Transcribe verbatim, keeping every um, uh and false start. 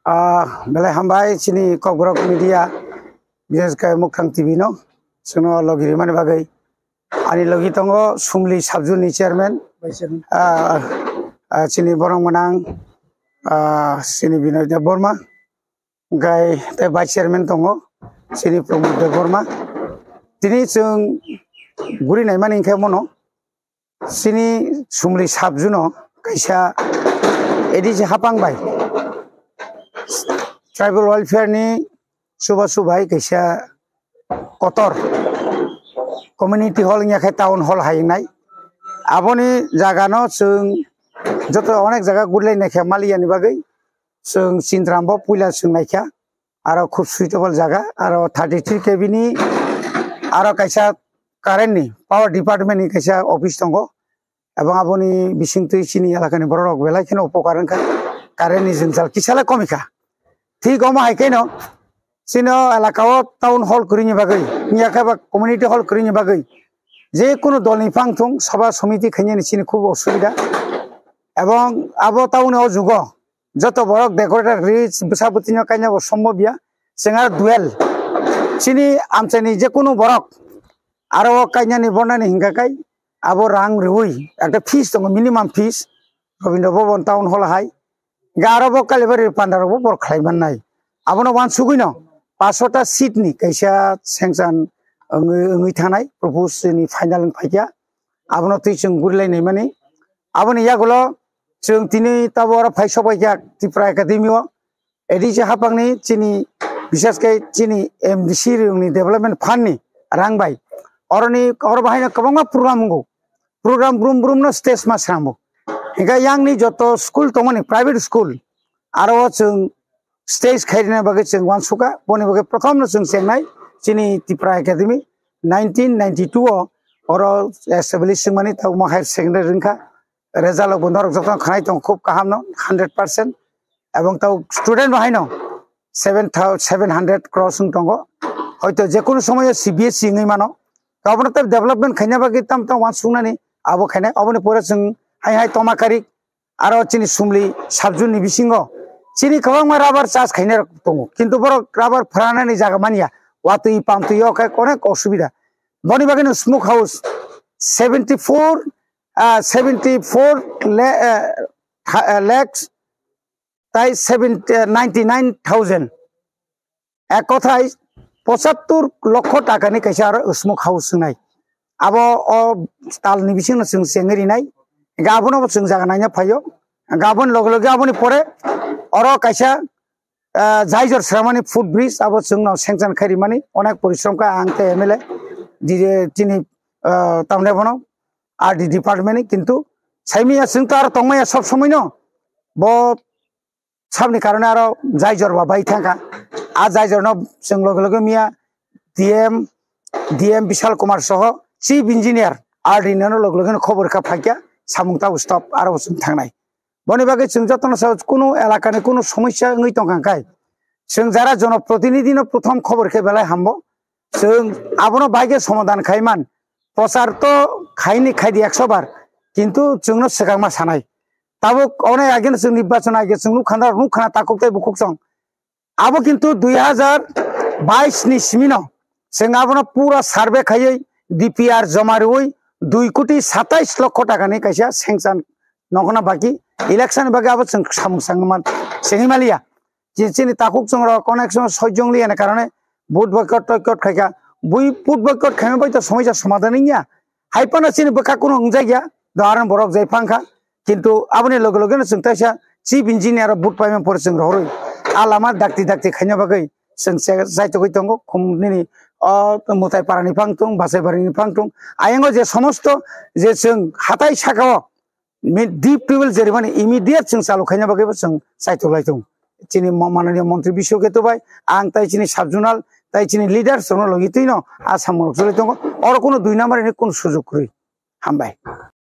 Ah, belai hambai chini Kokborok media, bises khe Mukhang T V no, chwngno logi rimani bagwi. Ani logi tongo Sumli Sabjuni chairman, Vice chairman. Ah, ah, chini borok mwnang, ah, chini Binoy Debbarma, hwnkhe tei vice chairman tongo, chini Pramod Debbarma. Tini chwng guri naimani hwnkhe mono, chini Sumli Sabjuno kaisa A D C hapang bai tribal welfare ni chubachu bai kaisa kotor community hall wngya khe town hall hai wngnai. Aboni jagano chwng joto onek jaga gurlai naikha maliya ni bagwi chwng Chintram bo puila chwng naikha, aro khub suitable jaga, aro thirty three K V ni aro kaisa current ni power department ni kaisa office tongo. Ebong aboni bisingtwi chini elakani bororok belai kheno upokar wngkha, current ni jwngjal kisa le komikha. Thik omo hai kheno chini elakao town hall kwrwini bagwi, wngya khe ba community hall kwrwini bagwi je kunu dolni phang thung sabha somiti khainani chini khub osubida. Ebong abo town o jugo joto borok decorator rwi bwsa bwtwino kainabo sombob ya. Chwng aro duel chini amchaini je kunu borok aro o kainani bornani hingka kai abo rang rwi ekta fees tongo, minimum fees Rabindra Bhavan town hall hai. Hingke aro bo Kalibari panda rok bo borok khlai mannai. Abono wansugwino paanch sota seat ni kaisa sanction wngwi, wngwi thanai, propose ni final wng phaikha. Abono twi chwng gurilai naimani. Aboni yagulo chwng tini tabo oro phai sok bai kha Tripura Academy o. A D C hapangni chini, bisas khe chini M D C rokni development fund ni rang bai. Oroni, oro bahaino kwbangma program wngo. Program brum brum no stage ma swnamgo. Hingke yang ni joto school tongmani private school, aro o chwng stage khairina bagwi chwng wansukha. Boni bagwi prothom no chwng chengnai chini Tripura Academy nineteen ninety-two o oro establish wngmani, tabukma higher secondary wngkha. Result rok bo norok jotono khnai tongo, khub kaham no, hundred percent. Ebong tabuk student rok haino seven thousand, seven hundred cross wng tongo. Hoito je kunu somoyo C B S E wngwi mano. Abono tei development khaina bagwi tam tam wansuknani abo khainai. Oboni pore chwng hai hai toma kari aro chini Sumli subzone ni bisingo chini kwbangma rubber chas khainai rok tongo, kintu borok rubber phwranani jaga manya, watwi pamtwi o khe onek osubida. Boni bagwino smoke house seventy four, ah, seventy four le-, eh, tha-, eh, lakhs tai seven, eh, ninety nine thousand. Ek kothai pochattor lokho takani kaisa aro smoke house wngnai. Abo o talni bisingno chwng chengwi rinai. Hingke abono bo chwng jaga naina phaio. Hingke aboni loge loge aboni pore oro kaisa, ah, jaijor sramani foot bridge abo chwngno sanction khai rimani onek porishrom kha ang tei M L A di-, chini, ah, tamni bono R D department ni, kintu saimanya chwng to aro tongmaya sob somoi no bo sabni karone aro jaijor ba bai thangkha. A jaijor no chwng loge loge miya D M, D M Bishal Kumar soho chief engineer R D no loge loge no khobor kha phaikya samung tabuk stop aro bo chwng thangnai. Boni bagwi chwng jotono sao kunu elakani kunu somosya wngwi tongkha khe chwng jara jonoprotinidhi no prothom khobor khe belai hambo. Chwng abono bai khe somadan khai man. Prochar to khaini khaidi ekso bar, kintu chwngno swkangma sanai. Tabuk onek ageno chwng nirbachon age chwng nukha na, nukha na takhuk tei bukhuk chwng. Abo kintu dui hazar bais ni simino chwng abono pura survey khaiwi D P R joma rwui dui koti satais lokho takani kaisa sanction nongkhorna baki election ni bagwi abo chwng samung sangma sengwi maliya. Je chini takhuk chwng rok onek somoy sojong liya ni karone vote boycott toycott khaikha. Bui vote boycott khaima bai to somosa somadan wngya. Hai phano chini bwkha kunu wngjak ya, do aron borok jai phang kha. Kintu aboni loge loge no chwng taisa chief engineer rok vote paimani pore chwng rohorwi a lama dakti dakti khaina bagwi chwng che-, chaitogwi tongo. Khum nini o Mutai para ni phang tung, Basaibari ni phang tung, ayango je somosto je chwng hatai saka o mi-, deep tubewell jerimani immediate chwng chalu khaina bagwi bo chwng chaitok lai tongo. Chini mo-, mananiya montri Biswaketu bai, ang tai chini sub zonal, tai chini leaders rokno logi twino a samung rok choli tongo. Oro kuno dui number ni kuno sujok kwrwi. Hambai.